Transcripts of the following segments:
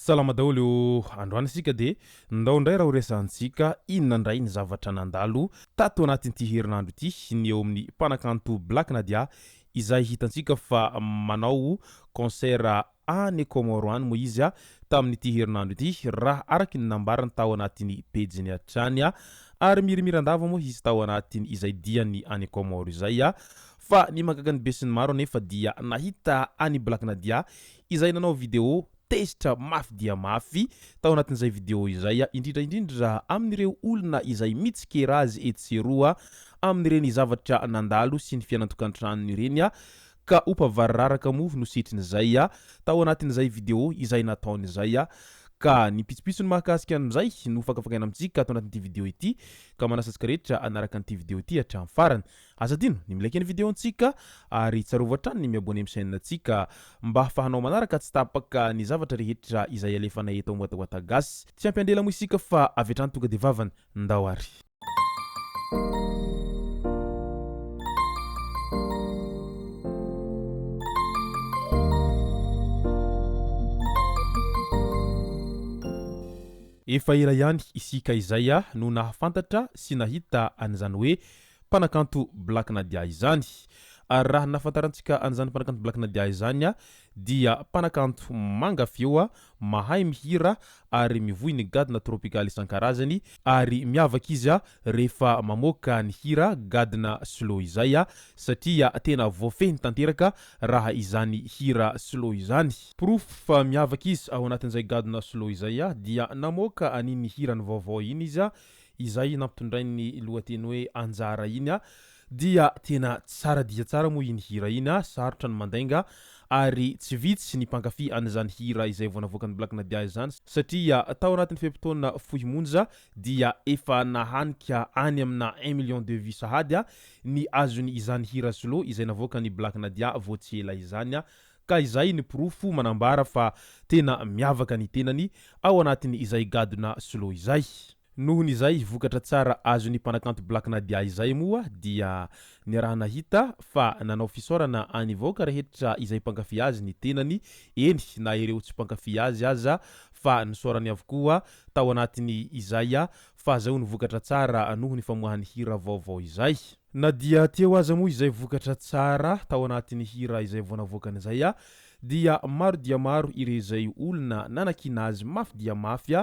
Salama daholo ô! Androany isika dia ndao indray raha ho resahantsika inona indray ny zavatra nandalo tato anatin'ity herinandro ity ny eo amin'ny mpanakanto Black Nadia izay hitantsika fa manao concert any Comores any moa izy tamin'ity herinandro ity raha araka ny nambarany tao anatin'ny pejiny hatrany ary mirimiran-dava moa izy tao anatin' izay diany any Comores izay fa ny mahagaga ny besinimaro anefa dia nahita an'i Black Nadia izay nanao video tezitra mafy dia mafy tao anatin'izay video izay, indrindra indrindra amin'ireo olona izay mitsikera azy etsy sy eroa amin'ireny zavatra nandalo sy ny fiainan-tokantranony ireny, ka opa variraraka moa no setrin'izay tao anatin'izay video izay nataony izay. Ka ny pitsopitsony mahakasika an'izay no fakafakaina amintsika ato anatin'ity video ity, ka manasa antsika rehetra hanaraka an'ity video ity hatramin'ny farany. Aza adino ny mi-like ny video-ntsika ary tsarovy hatrany ny mi-abonner amin'ny chaîne-ntsika mba hahafahanao manaraka tsy tapaka ny zavatra rehetra izay alefanay eto am Watawata Gasy. Tsy ampy andela moa isika fa avy hatrany tonga dia vavany. Ndao ary. Efa ela ihany isika izay no nahafantatra sy nahita an'izany hoe mpanakanto Black Nadia izany. Ary raha ny nahafantarantsika an'izany mpanakanto Black Nadia izany dia mpanakanto manga feo, mahay mihira ary mivoy ny gadona tropikaly isan-karazany ary miavaka izy rehefa mamoaka ny hira gadona slow izay satria tena voafehiny tanteraka raha izany hira slow izany. Porofo fa miavaka izy ao anatin'izay gadona slow izay dia namoaka an'iny hirany vaovao iny izy izay nampitondrainy ny lohateny hoe Anjara iny dia tena tsara dia tsara moa iny hira iny, sarotra ny mandainga ary tsy vitsy ny mpankafy an'izany hira izay vao navoakan'i Black Nadia izany satria tao anatin'ny fe-potoana fohy monja dia efa nahanika any amina un million de vues sahady ny azony izany hira solo izay navoakan'i Black Nadia vao tsy ela izany ka izay ny porofo manambara fa tena miavaka ny tenany ao anatin'ny izay gadona solo izay. Noho ny izay vokatra tsara azon'ny mpanakanto Black Nadia izay moa dia niaraha-nahita fa nanao fisaorana any vahoaka rehetra izay mpankafy azy ny tenany, eny na ireo tsy mpankafy azy aza fa nisaorany avokoa tao anatin'ny izay fahazahoany vokatra tsara noho ny famoahany hira vaovao izay. Na dia teo aza moa izay vokatra tsara tao anatin'ny hira izay vao navoakany izay dia maro dia maro ireo izay olona nanakiana azy mafy dia mafy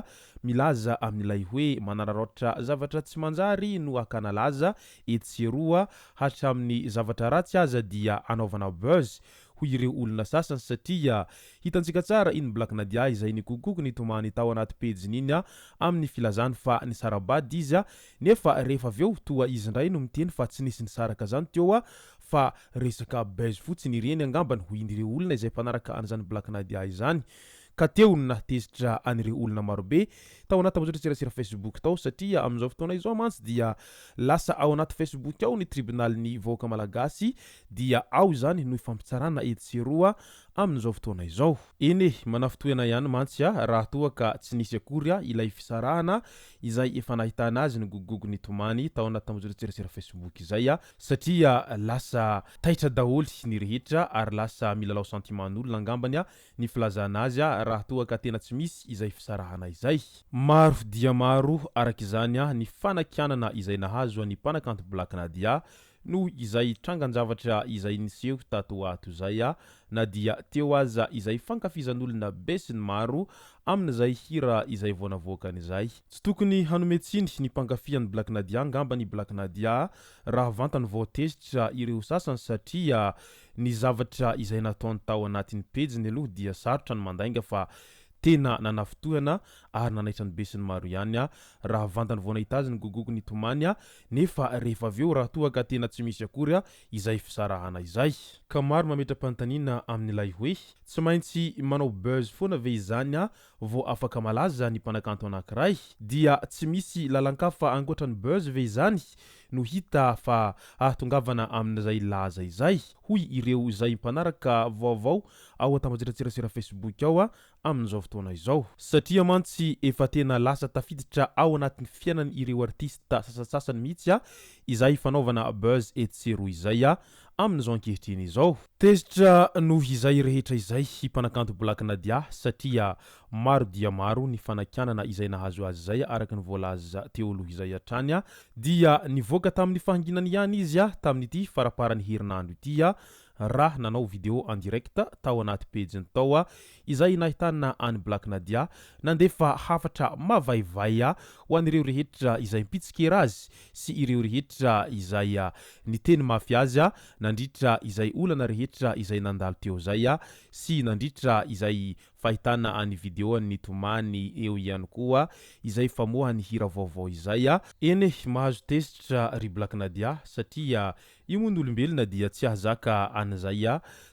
milaza amin'ilay hoe manararaotra zavatra tsy manjary no hakana laza etsy sy eroa hatramin'ny zavatra ratsy aza dia anaovana buzz hoy ireo olona sasany satria hitantsika tsara iny Black Nadia izay nikokoky nitomany tao anaty pejiny iny amin'ny filazany fa nisara-bady izy nefa rehefa avy eo toa izy indray no miteny fa tsy nisy nisaraka zany teo fa resaka buzz fotsiny ireny angambany hoy ireo olona izay mpanaraka an'izany Black Nadia izany ka teo no nahatezitra an'ireo olona marobe tao anaty tambajotran-tserasera Facebook tao satria amin'izao fotoana izao mantsy dia lasa ao anaty Facebook ao ny tribonalin'ny vahoaka malagasy dia ao izany no ifampitsarana etsy sy eroa amin'izao fotoana izao. Eny e, manafintohina ihany mantsy raha toa ka tsy nisy akory ilay fisarahana izay efa nahitana azy nigogogogo nitomany tao anaty tambajotran-tserasera Facebook izay satria lasa taitra daholo ny rehetra ary lasa milalao sentiment-n'olona angambany ny filazana azy raha toa ka tena tsy misy izay fisarahana izay. Maro dia maro araka izany ny fanakianana izay nahazo an'i mpanakanto Black Nadia noho izay trangan-javatra izay niseho tato ho ato izay na dia teo aza izay fankafizan'olona be sy ny maro amin'izay hira izay vao navoakany izay. Tsy tokony hanome tsiny ny mpankafy an'i Black Nadia angamba ny Black Nadia raha vantany vao tezitra ireo sasany satria ny zavatra izay nataony tao anatin'ny pejiny aloha dia sarotra ny mandainga fa tena nanafintohina ary nanaitra ny besinimaro ihany raha vantany vao nahita azy nigogogo nitomany nefa rehefa avy eo raha toa ka tena tsy misy akory izay fisarahana izay. Ka maro mametra-panontaniana amin'ilay hoe, tsy maintsy manao buzz foana ve izany vao afaka malaza ny mpanakanto anankiray? Dia tsy misy lalan-kafa ankoatra ny buzz ve izany no hita fa hahatongavana amin'izay laza izay? Hoy ireo izay mpanaraka vaovao ao an-tambajotran-tserasera Facebook ao amin'izao fotoana izao. Satria mantsy efa tena lasa tafiditra ao anatin'ny fiainan'ireo artista sasantsasany mihitsy. izay fanaovana buzz etsy sy eroa izay amin'izao ankehitriny izao. Tezitra noho izay rehetra izay i mpanakanto Black Nadia satria maro dia maro ny fanakianana izay nahazo azy izay araka ny voalaza teo aloha izay hatrany dia nivoaka tamin'ny fahanginany ihany izy tamin'ity faraparan'ny herinandro ity raha nanao video en direct tao anaty pejiny tao izay nahitana an'i Black Nadia nandefa hafatra mavaivay ho an'ireo rehetra izay mpitsikera azy sy ireo rehetra izay niteny mafy azy nandritra izay olana rehetra izay nandalo teo izay sy nandritra izay fahitana any video nitomany eo ihany koa izay famoahany hira vaovao izay. Eny e, mahazo tezitra ry Black Nadia satria Io moa ny olombelona dia tsy hahazaka an'izay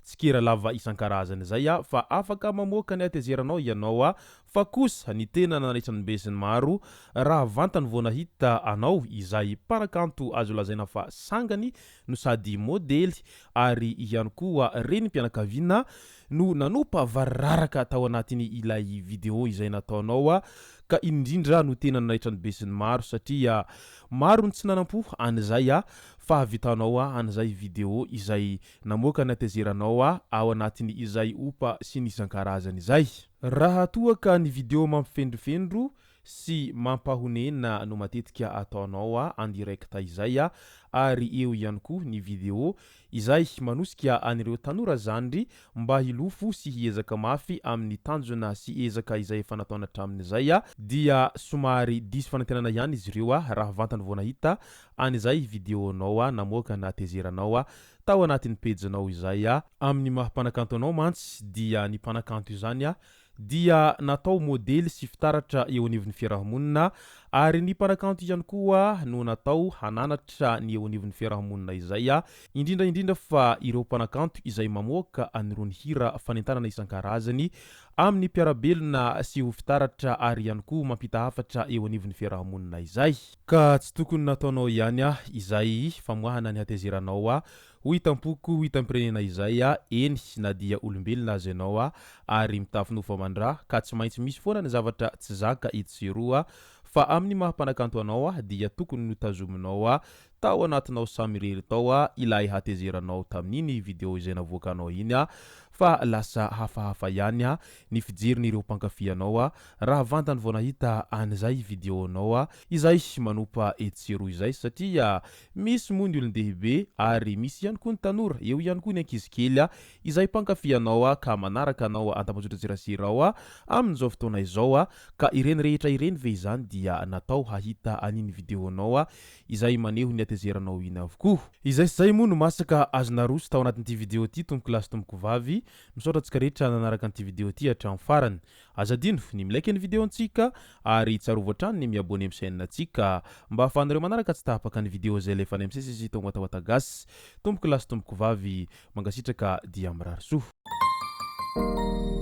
tsikera lava isan-karazany izay fa afaka mamoaka ny hatezeranao ianao fa kosa ny tena nanaitra ny besinimaro raha vantany vao nahita anao izay mpanakanto azo lazaina fa sangany no sady modely ary ihany koa renim-pianakaviana no nanopa variraraka tao anatin'ny ilay video izay nataonao ka iny indrindra no tena nanaitra ny besinimaro satria maro ny tsy nanam-po an'izay fahavitanao an'izay video izay namoaka ny hatezeranao ao anatin'ny izay opa sy ny isan-karazany izay. Raha toa ka ny video mampifendrofendro sy mampahonena no matetika ataonao en direct izay ary eo ihany koa ny video izay manosika an'ireo tanora zandry mba hilofo sy hiezaka mafy amin'ny tanjona sy ezaka izay efa nataony hatramin'izay dia somary diso fanantenana ihany izy ireo raha vantany vao nahita an'izay video-nao namoaka na tezeranao tao anatin'ny pejinao izay. Amin'ny maha mpanakanto anao mantsy dia ny mpanakanto izany dia natao modely sy fitaratra eo anivon'ny fiarahamonina ary ny mpanakanto ihany koa no natao hananatra ny eo anivon'ny fiarahamonina izay, indrindra indrindra fa ireo mpanakanto izay mamoaka an'irony hira fanentanana isan-karazany amin'ny mpiara-belona sy ho fitaratra ary ihany koa mampita hafatra eo anivon'ny fiarahamonina izay. Ka tsy tokony nataonao ihany izay famoahana ny hatezeranao Ho hitam-poko, ho hitam-pirenena izay aho, eny, na dia olombelona aza ianao aho, ary mitafy nofo aman-dra, ka tsy maintsy misy foana ny zavatra tsy zaka etsy sy eroa, fa amin'ny maha mpanakanto anao aho dia tokony notazominao aho tao anatinao samirery tao aho ilay hatezeranao tamin'iny video izay navoakanao iny aho fa lasa hafahafa ihany aho ny fijerin'ireo mpankafy anao aho raha vantany vao nahita an'izay video-nao aho izay manopa etsy sy eroa izay satria Misy moa ny olon-dehibe ary misy ihany koa ny tanora, eo ihany koa ny ankizy kely izay mpankafy anao ka manaraka anao an-tambajotran-tserasera ao amin'izao fotoana izao ka ireny rehetra ireny ve izany dia natao hahita an'iny video-nao izay maneho ny hatezeranao iny avokoa. Izay sy izay moa no masaka azo naroso tao anatin'ity video ity tompokolahy sy tompokovavy, misaotra antsika rehetra nanaraka an'ity video ity hatramin'ny farany. Aza adino ny mi-like ny video ntsika ary tsarovy hatrany ny mi-abonner amin'ny chaîne ntsika mba ahafahanareo manaraka tsy tapaka ny video izay alefanay misesisesy eto Watawata Gasy. Tompoko lahy sy tompoko vavy, mankasitraka dia mirary soa.